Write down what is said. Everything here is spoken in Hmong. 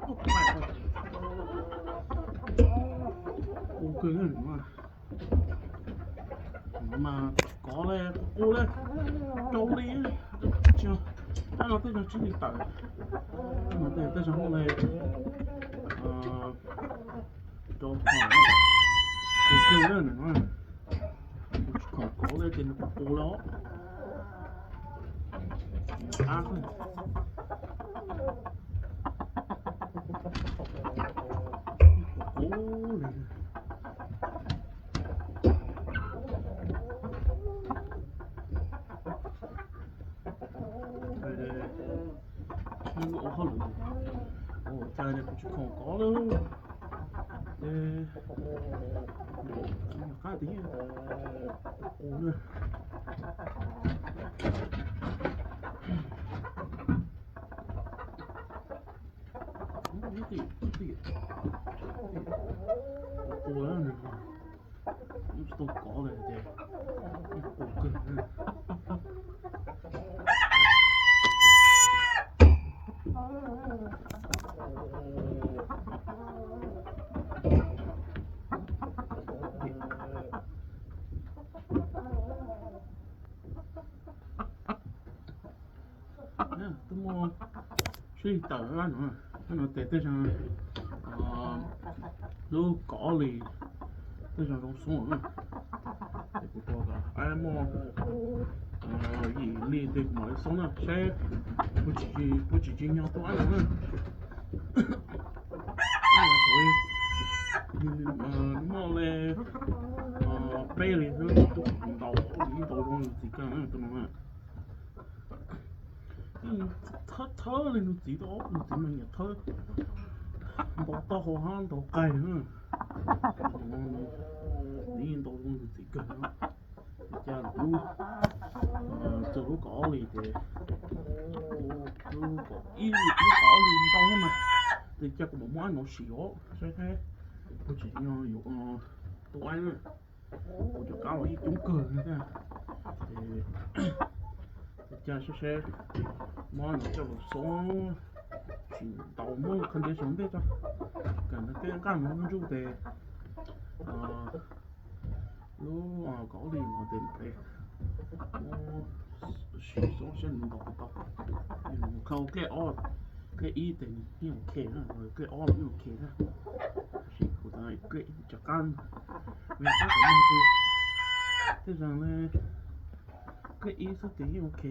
Ua kawg no mas, kov li, rau li, ab no tej zog tsib li tawm, tej zog li rau, kawg kawg no, kuv tsis khoom kov li ces nws kuv qus lawm. Ab, qus li. Ua hauj lwm, ua cas kuv tsis khoom kov li. Qab tiag, qus na. Qus, tsis tau kov li ces qus kawg. Twb muaj tsib li tawm no, no ces tej zaum lub kaum ob li tej zaum zoo xoob na. Ces kuv tua kom muaj yim li ces kuv mam li xoob na, saib puas tsim tsis nyog tua ab no na. Nws muaj li peb li xwb, tus ntaus ntaus zoo nws txiv kawg na tus no na. Thawb thawb li nws txiv, nws txiv mas nyiam thawb, ntaus taub hau hab ntaus qaig na. Nws ntaus zoo nws txiv kawg na. Ces cas lub, txog lub kaum ob li ces, lub kaum ib, lub kaum ob li ntau mas, ces cas kuv mam muab ab no sim os saib puas tsim nyog yuav tua ab na. Kuv cov qab los yeej coob kawg no thiab. Ces cas saib saib, muab no coj los xoob, tsis ntaus, muab khav ntev saum ntej tso, kom nws tej nqaj no ntsuj tes. Lub kaum ob li no ces sim xoob saib nws ntaus puas tau. Mus khaws ua dlej ob, dlej ib ces nws yeej ok na, dlej ob los yeej ok na. Tab sis kuv cov qab, me qab kom no ces tej zaum dlej ib xwb ces yeej ok.